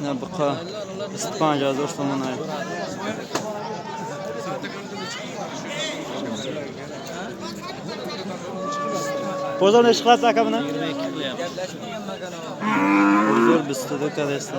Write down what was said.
Ина буқа 25 ҳазор сомон ай. Бозор нечи қилasiz, aka, buni? 22 qilyapmiz. Bozor 22 кадеста.